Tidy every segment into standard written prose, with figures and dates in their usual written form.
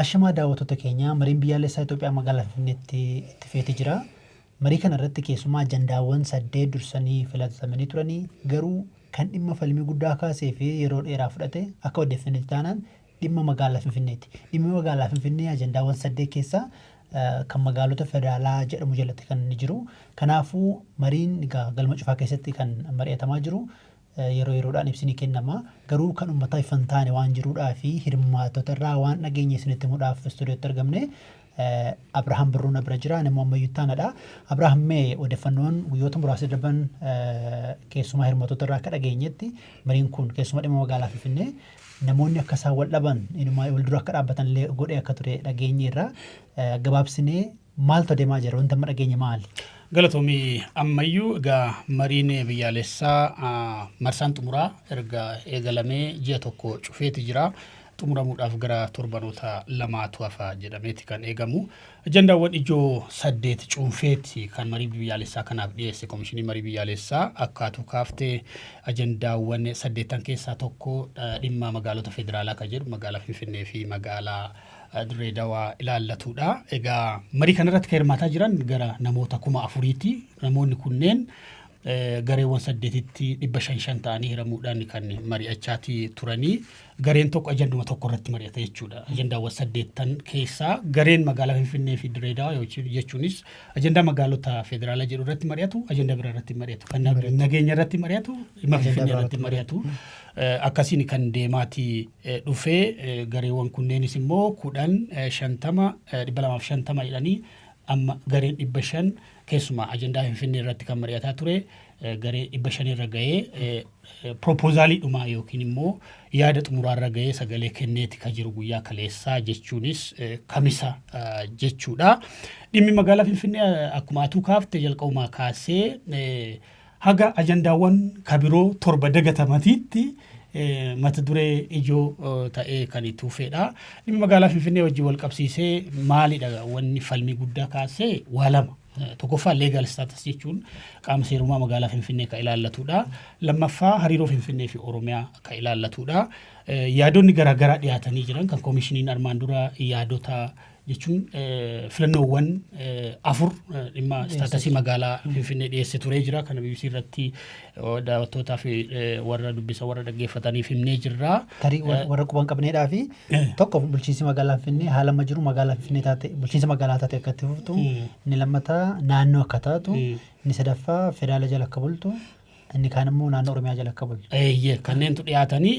Ashamaa daawwattoota keenya, mariin biyyaalessaa Itoophiyaa magaalaa Finfinneetti itti fufeeti jira. Marii kana irratti keessumaa ajandaawwan saddeet dursanii filatamanii turanii, garuu kan dhimma falmii guddaa kaasee fi yeroo dheeraa fudhate akka odeeffannetti taanaan dhimma magaalaa Finfinneeti. Dhimmi magaalaa Finfinnee ajandaawwan saddeet keessaa kan magaalota federaalaa jedhamu jalatti kan inni jiru. Kanaafuu mariin egaa galma cufaa keessatti kan mari'atamaa jiru, yeroo yeroodhaan ibsi ni kennama. Garuu kan uummataa ifa hin taane waan jiruudhaa fi hirmaattota irraa waan dhageenye isinitti himuudhaaf istuudiyootti argamne. Abrahaam Birruu na bira jira. Ani immoo Ammayyuu Ittaanaadha. Abrahaam, mee odeeffannoon guyyoota muraasa darban keessumaa hirmaattota irraa akka dhageenyetti, mariin kun keessumaa dhimma magaalaa Finfinnee namoonni akka isaan wal dhaban, inumaa wal dura akka dhaabbatan illee godhee akka ture dhageenyeerra. Gabaabsinee maaltu adeemaa jira? Wanti amma dhageenye maali? Galatoomii Ammayyuu. Egaa mariin biyyaalessaa marsaan xumuraa erga eegalamee ji'a tokko cufeeti jira. Xumuramuudhaaf gara torbanoota lamaatu hafa jedhameeti kan eegamu. Ajandaawwan ijoo saddeet cuunfeeti kan marii biyyaalessaa kanaaf dhiyeesse Komishinii Marii Biyyaalessaa. Akkaatuu kaaftee, ajandaawwan saddeettan keessaa tokko dhimma magaalota federaalaa kan jedhu, magaalaa Finfinnee fi magaalaa Dirree Dawaa ilaallatudha. Egaa marii kanarratti kan hirmaataa jiran gara namoota 4000ti. Namoonni kunneen gareewwan saddeetitti 500 ta'anii hiramuudhaan kan mari'achaatii turanii, gareen tokko ajanduma tokko irratti mari'ata jechuudha. Ajandaawwan saddeettan keessaa gareen magaalaa Finfinnee fi Dirree Dawaa jechuunis ajandaa magaalota federaalaa jedhu irratti mari'atu, ajandaa biraa irratti mari'atu. Kan nageenya irratti mari'atu, dhimma Finfinnee irratti mari'atu. Akkasiin kan deemaatii dhufee, gareewwan kunneenis immoo 10, 50, 250 jedhanii, amma gareen 500 keessumaa ajandaa Finfinnee irratti kan mari'ataa ture garee 500 irra ga'ee, proposaalii dhumaa yookiin immoo yaada xumuraa irra ga'ee sagalee kenneeti kan jiru guyyaa kaleessaa, jechuunis Kamisa jechuudha. Dhimmi magaalaa Finfinnee akkuma atuu kaafte jalqabumaa kaasee haga ajandaawwan kabiroo torba dagatamatiitti mata duree ijoo ta'ee kan itti fufeedha. Dhimmi magaalaa Finfinnee wajjin wal qabsiisee maalidha wanni falmii guddaa kaasee? Waa lama. Tokkoffaa, legal status jechuun qaama seerummaa magaalaa Finfinnee kan ilaallatudha. Lammaffaa, hariiroo Finfinnee fi Oromiyaa kan ilaallatudha. Yaadonni garaagaraa dhiyaatanii jiran kan koomishiniin armaan dura yaadota jechuun filannoowwan afur dhimma statusii magaalaa Finfinnee dhiyeesse turee jira. Kana BBC irratti daawwattootaa fi warra dubbisa, warra dhaggeeffataniif himnee jirra. Tarii warra quban qabneedhaa fi tokko, bulchiinsi magaalaa Finfinnee haala amma jiru magaalaa Finfinnee taate, bulchiinsa magaalaa taate akka itti fuftu, inni lammataa naannoo akka taatu, inni sadaffaa federaala jala akka bultu, inni kaan immoo naannoo Oromiyaa jala akka bultu. Eeyyee, kanneentu dhiyaatanii.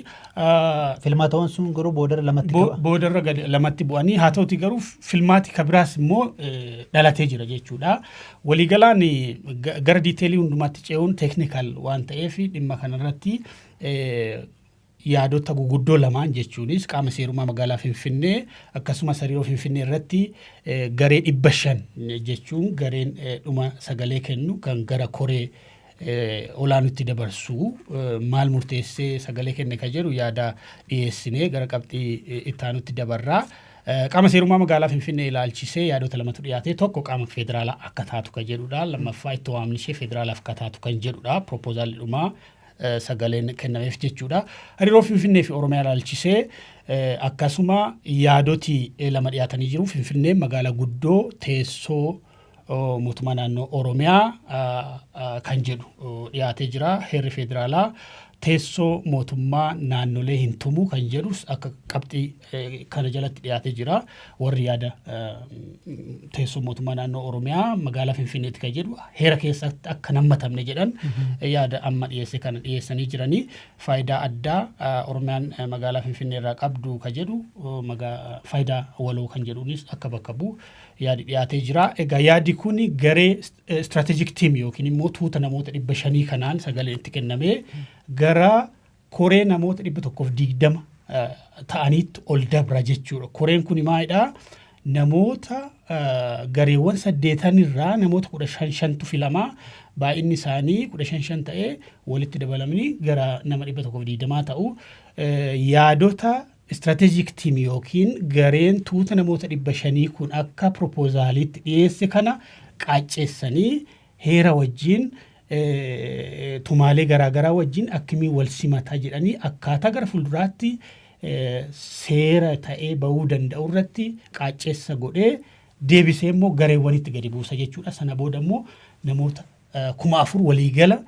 Filmaatawwan sun garuu boodarra lamatti qaba. Boodarra gadi lamatti bu'anii, haa ta'uti garuu filmaati ka biraas immoo dhalatee jira jechuudha. Waliigalaan gara detailii hundumaatti ce'uun technical waan ta'eef, dhimma kanarratti yaadota guguddoo lamaan, jechuunis qaama seerummaa magaalaa Finfinnee akkasumas hariiroo Finfinnee irratti garee 500 jechuun gareen dhuma sagalee kennu kan gara koree olaanutti dabarsu maal murteessee sagalee kenne kan jedhu yaada dhiyeessinee gara qabxii ittaanutti dabarraa. Qaama seerummaa magaalaa Finfinnee ilaalchisee yaadota lamatu dhiyaate. Tokko, qaama federaalaa akka taatu kan jedhudha. Lammaffaa, itti waamni ishee federaalaaf akka taatu kan jedhudha. Proposaalli dhumaa sagaleen kennameef jechuudha. Hariiroo Finfinnee fi Oromiyaa ilaalchisee akkasuma yaadoti lama dhiyaatanii jiru. Finfinneen magaalaa guddoo teessoo mootummaa naannoo Oromiyaa kan jedhu dhiyaatee jira. Heerri federaalaa teessoo mootummaa naannolee hin tumu kan jedhus akka qabxii kana jalatti dhiyaatee jira. Warri yaada teessoo mootummaa naannoo Oromiyaa magaalaa Finfinneetti kan jedhu heera keessatti akka nammatamne jedhan yaada amma dhiyeesse kana dhiyeessanii jiranii, faayidaa addaa Oromiyaan magaalaa Finfinnee irraa qabdu kan jedhu, faayidaa waloo kan jedhuunis akka bakka bu'u yaadi dhiyaatee jira. Egaa yaadi kun garee strategic team yookiin immoo tuuta namoota 500 kanaan sagaleen itti kennamee gara koree namoota 120 ta'aniitti ol dabra jechuudha. Koreen kun maalidhaa? Namoota gareewwan saddeetan irraa namoota kudha shan shantu filamaa, baay'inni isaanii 15 shan ta'ee walitti dabalamanii gara nama 120 ta'u. Yaadota strategic team yookiin gareen tuuta namoota 500 kun akka proposaaliitti dhiyeesse kana qaacceessanii, heera wajjin, tumaalee garaagaraa wajjin akkamiin wal simataa jedhanii akkaataa gara fuulduraatti seera ta'ee bahuu danda'u irratti qaacceessa godhee deebisee immoo gareewwanitti gadi buusa jechuudha. Sana booda immoo namoota 4,000 waliigala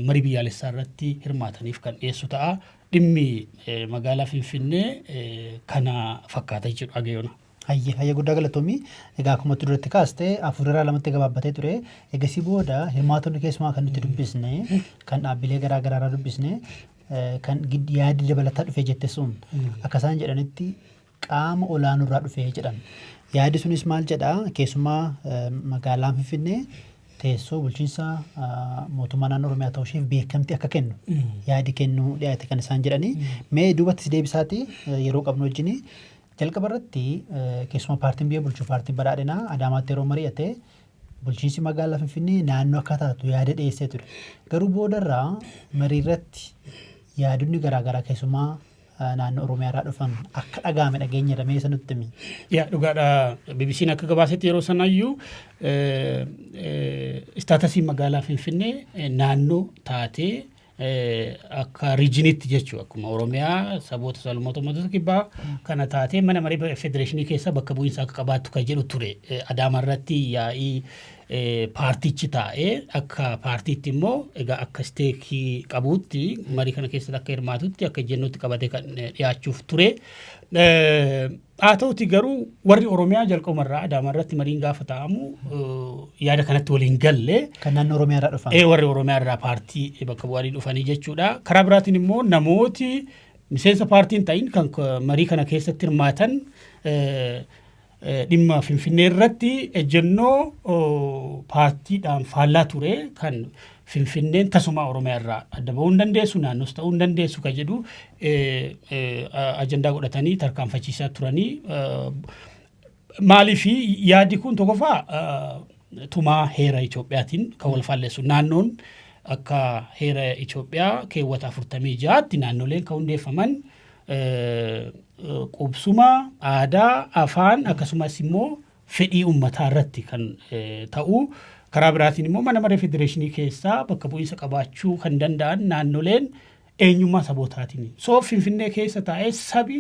marii biyyaalessaa irratti hirmaataniif kan dhiyeessu ta'a. Dhimmi magaalaa Finfinnee kana fakkaata jechuudha Ageyoona. Hayyee, hayyee, guddaa galatoomii. Egaa akkuma duratti kaaste afurirraa lamatti gabaabbatee ture. Egasii booda hirmaatonni keessumaa kan nuti dubbisne, kan dhaabbilee garaa garaarraa dubbisne, kan yaadi dabalataa dhufe jette sun akka isaan jedhanitti qaama olaanurraa dhufe jedhan. Yaadi sunis maal jedhaa? Keessumaa magaalaan Finfinnee teessoo bulchiinsa mootummaa naannoo Oromiyaa ta'uu isheef beekamtii akka kennu yaadi kennuu dhiyaate kan isaan jedhanii. Mee duubatti si deebisaati yeroo qabnu wajjini. Jalqaba irratti keessumaa paartiin biyya bulchu, paartiin badhaadhinaa, Adaamaatti yeroo mari'ate bulchiinsi magaalaa Finfinnee naannoo akka taatu yaada dhiyeessee ture. Garuu boodarraa marii irratti yaadonni garaagaraa keessumaa naannoo Oromiyaa irraa dhufan akka dhaga'ame dhageenyerra. Mee isa nutti himi. Yaa, dhugaadha. BBC'n akka gabaasetti yeroo sanayyuu status magaalaa Finfinnee naannoo taatee akka regionitti jechuudha, akkuma Oromiyaa, saboota, sablammoota, uummattoota kibbaa kana taatee mana marii federeeshinii keessa bakka bu'iinsa akka qabaattu kan jedhu ture. Adaama irratti yaa'ii paartichi taa'ee akka paartiitti immoo egaa akka stake qabuutti marii kana keessatti akka hirmaatutti akka ejjennootti qabatee kan dhiyaachuuf ture. Haa ta'uti garuu warri Oromiyaa jalqabumarraa Adaama irratti mariin gaafa taa'amu yaada kanatti waliin galle. Kan naannoo Oromiyaa irraa dhufan. Ee, warri Oromiyaa irraa paartii bakka bu'anii dhufanii jechuudha. Karaa biraatiin immoo namooti miseensa paartii hin ta'in kan marii kana keessatti hirmaatan dhimma Finfinnee irratti ejjennoo paartiidhaan faallaa ture, kan Finfinneen tasuma Oromiyaa irraa adda bahuu hin dandeessu, naannoos ta'uu hin dandeessu kan jedhu ajandaa godhatanii tarkaanfachiisaa turanii. Maaliif yaadi kun? Tokkoffaa, tumaa heera Itoophiyaatiin kan wal faallessu. Naannoon akka heera Itoophiyaa keewwata 46tti naannoleen kan hundeeffaman qubsuma, aadaa, afaan akkasumas immoo fedhii uummataa irratti kan ta'u. Karaa biraatiin immoo mana maree federeeshinii keessaa bakka bu'iinsa qabaachuu kan danda'an naannoleen eenyummaa sabootaatiin. So Finfinnee keessa taa'ee sabi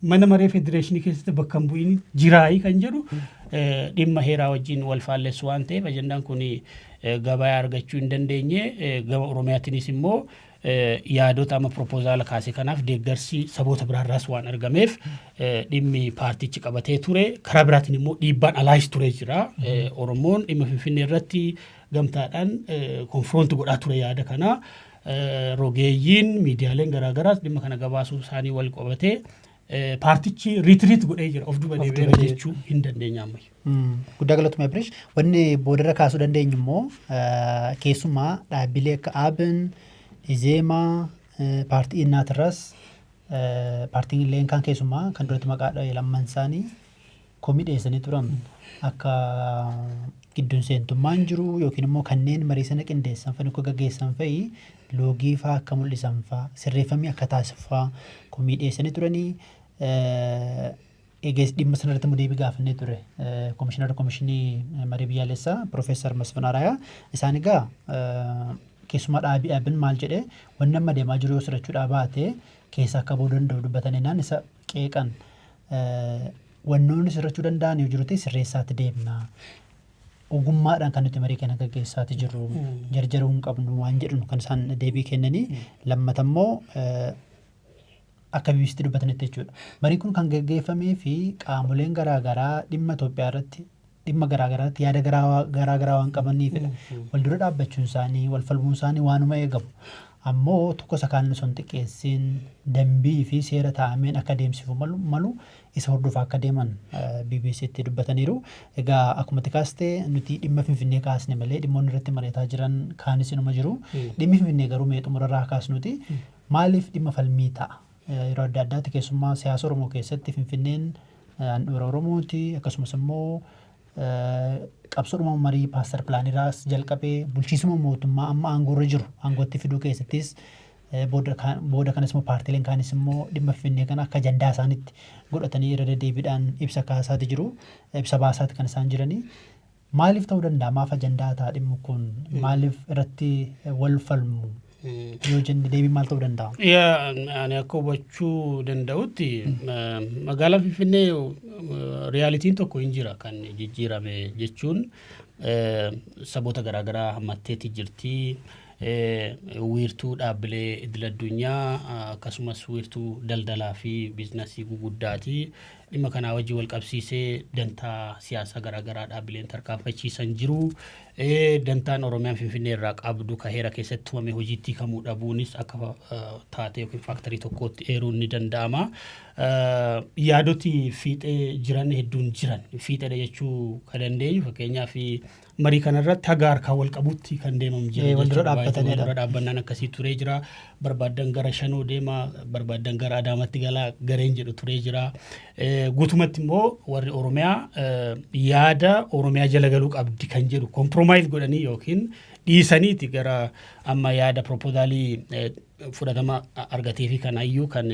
mana maree federeeshinii keessatti bakka hin bu'in jiraayii kan jedhu dhimma heeraa wajjin wal faallessu waan ta'eef ajandaan kun gabaa argachuu hin dandeenye. Gama Oromiyaatiinis immoo yaadota amma proposal kaase kanaaf deeggarsi saboota biraarraas waan argameef dhimmi paartichi qabatee ture, karaa biraatiin immoo dhiibbaan alaayis ture jira. Oromoon dhimma Finfinnee irratti gamtaadhaan confront godhaa ture yaada kana. Rogeeyyiin miidiyaaleen garaagaraas dhimma kana gabaasuu isaanii wal qabatee paartichi retreat godhee jira, of duuba Of deebi'eera duuba jechuu hin dandeenya ammayyu. Guddaa galatoomi, Abrish. Wanni boodarra kaasuu dandeenyu immoo keessumaa dhaabbilee akka ABN, Izeemaa, paartii Innaatirraas, paartiin illee kan keessumaa kan duratti maqaa dha'e lamman isaanii komii dhiyeessanii turan, akka gidduun seentummaan jiru yookiin immoo kanneen marii sana qindeessan fa'i akka gaggeessan fa'i loogii fa'aa akka mul'isan fa'aa sirreeffamii akka taasisu fa'aa komii dhiyeessanii turanii. Egaa dhimma sanarratti immoo deebii gaafannee ture. Komishinara Komishinii Marii Biyyaalessaa Piroofeesar Masfin Araayaa, isaan egaa keessumaa dhaabii ABN maal jedhee wanni amma deemaa jiru yoo sirrachuudhaa baate keessa akka bahuu danda'u dubbatanii naan isa qeeqan. Wannoonni sirrachuu danda'an yoo jiru ta'e sirreessaatti deemna. Ogummaadhaan kan nuti marii kana gaggeessaati jirru, jarjaruu hin qabnu waan jedhu kan isaan deebii kennanii. Lammata immoo akka BBCtti dubbatanitti jechuudha. Mariin kun kan gaggeeffamee fi qaamoleen garaagaraa dhimma Itoophiyaa irratti, dhimma garaagaraatti yaada garaagaraa waan qabaniifidha. Wal dura dhaabbachuun isaanii, wal falmuun isaanii waanuma eegamu. Ammoo tokko isa kaan osoo hin xiqqeessin dambii fi seera taa'ameen akka adeemsifu malu isa hordofaa akka deeman BBCtti dubbataniiru. Egaa akkuma itti kaaste nuti dhimma Finfinnee kaasne malee dhimmoonni irratti mari'ataa jiran kaanis inuma jiru. Dhimmi Finfinnee garuu mee xumurarraa kaasnuti. Maaliif dhimma falmii ta'a? Yeroo adda addaatti keessumaa siyaasa Oromoo keessatti Finfinneen handhuura Oromooti, akkasumas immoo qabsoodhuma marii master planiiraas jalqabee bulchiisuma mootummaa amma aangoorra jiru aangootti fiduu keessattis, booda kanas immoo paartiileen kaanis immoo dhimma Finfinnee kana akka ajandaa isaaniitti godhatanii irra deddeebiidhaan ibsa kaasaati jiru. Ibsa baasaati kan isaan jiranii. Maaliif ta'uu danda'a? Maaf ajandaa ta'a dhimmi kun? Maaliif irratti wal falmu? Yoo jenne deebiin maal ta'uu danda'a? Yaa, ani akka hubachuu danda'utti magaalaan Finfinnee realityn tokko hin jira kan jijjiirame jechuun saboota garaagaraa hammatteeti jirti. Wiirtuu dhaabbilee idil addunyaa akkasumas wiirtuu daldalaa fi biizinasii guguddaati. Dhimma kanaa wajjin wal qabsiisee dantaa siyaasaa garaagaraa dhaabbileen tarkaanfachiisan jiru. Dantaan Oromiyaan Finfinnee irraa qabdu ka heera keessatti tumame hojiitti hiikamuu dhabuunis akka taatee yookiin factorii tokkootti eeruun ni danda'ama. Yaadoti fiixee jiran hedduun jiran, fiixeedha jechuu kan dandeenyu, fakkeenyaaf marii kanarratti haga harkaan wal qabutti kan deemamu jira. Wal dura jechuudha. Dhaabbatanidha. Wal dura dhaabbannaan akkasii turee jira. Barbaaddan gara Shanoo deema, barbaaddan gara Adaamatti galaa gareen jedhu turee jira. Guutumatti immoo warri Oromiyaa yaada Oromiyaa jala galuu qabdi kan jedhu compromise godhanii yookiin dhiisaniiti gara amma yaada proposalii fudhatama argatee fi kanayyuu kan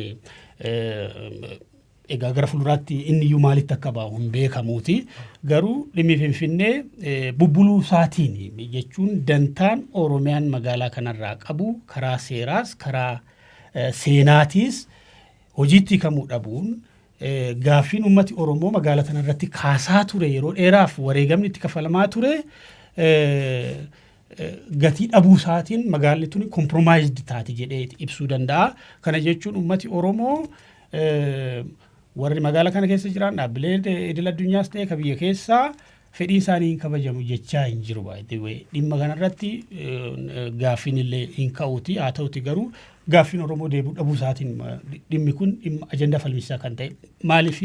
egaa gara fuulduraatti inni iyyuu maalitti akka ba'u hin beekamuuti. Garuu dhimmi Finfinnee bubbuluu isaatiin jechuun dantaan Oromiyaan magaalaa kanarraa qabu karaa seeraas karaa seenaatiis hojiitti hiikamuu dhabuun, gaaffiin uummati Oromoo magaalaa kanarratti kaasaa ture, yeroo dheeraaf wareegamni itti kafalamaa ture gatii dhabuu isaatiin magaalli tuni compromised taati jedhee ibsuu danda'a. Kana jechuun uummati Oromoo, warri magaalaa kana keessa jiran, dhaabbilee idil addunyaas ta'e ka biyya keessaa fedhii isaanii hin kabajamu jechaa hin jiru. Dhimma kanarratti gaaffiin illee hin ka'uuti. Haa ta'uti garuu gaaffiin Oromoo deebi'uu dhabuu isaatiin dhimmi kun dhimma ajandaa falmisiisaa kan ta'e. Maaliif,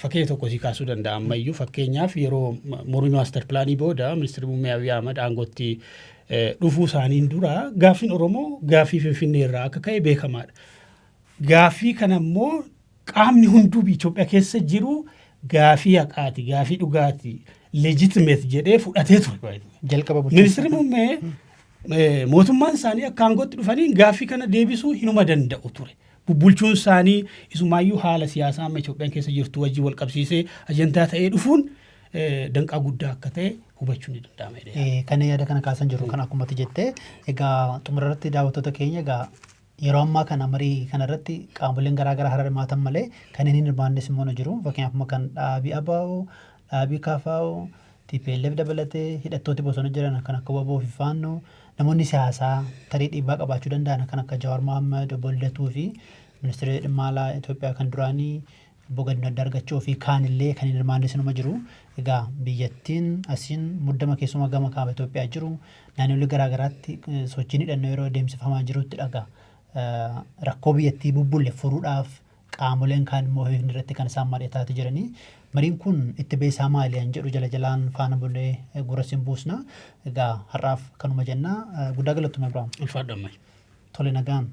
fakkeenya tokko si kaasuu danda'a ammayyuu. Fakkeenyaaf, yeroo mormii master planii booda ministeerri muummee Abiy Ahmad aangootti dhufuu isaaniin dura gaaffiin Oromoo gaaffii Finfinnee irraa akka ka'e beekamaadha. Gaaffii kana immoo qaamni hunduu Itoophiyaa keessa jiru gaafii haqaati, gaafii dhugaati, legitimate jedhee fudhatee ture. Jalqaba bulchiinsa. Ministeerri muummee mootummaan isaanii akka aangootti dhufanii gaaffii kana deebisuu hinuma danda'u ture. Bulchuun isaanii isumaayyuu haala siyaasaa amma Itoophiyaan keessa jirtu wajjin wal qabsiisee ajandaa ta'ee dhufuun danqaa guddaa akka ta'e hubachuun ni danda'ama. Kan yaada kana kaasan jiru kan akkuma ati jettee, egaa xumura irratti daawwattoota keenya, egaa yeroo ammaa kana marii kanarratti qaamoleen garaa garaa hirmaatan malee kanneen hin hirmaannes immoo ni jiru. Fakkeenyaaf kan dhaabii ABO, dhaabii KFO, TPLF dabalatee hidhattooti bosona jiran kan akka WBO fi Faannoo, namoonni siyaasaa tarii dhiibbaa qabaachuu danda'an kan akka Jawaar Mohaammed, obbo Lidatuu fi ministeera dhimma alaa Itoophiyaa kan duraanii obbo Gadduu Andargachoo fi kaanillee kan hin hirmaannes numa jiru. Egaa biyyattiin asiin muddama keessumaa gama kaaba Itoophiyaa jiru naannolee garaa garaatti sochiin hidhannoo yeroo adeemsifamaa jirutti dhaga. Rakkoo biyyattii bubbulle furuudhaaf qaamoleen kaan immoo Finfinnee irratti kan isaan mari'ataati jiranii. Mariin kun itti beesaa maali an jedhu jala jalaan faana bulee gurra sin buusna. Egaa har'aaf kanuma jenna. Guddaa galatoomi, Abiraam. Ulfaadhu ammayyu. Tole, nagaan.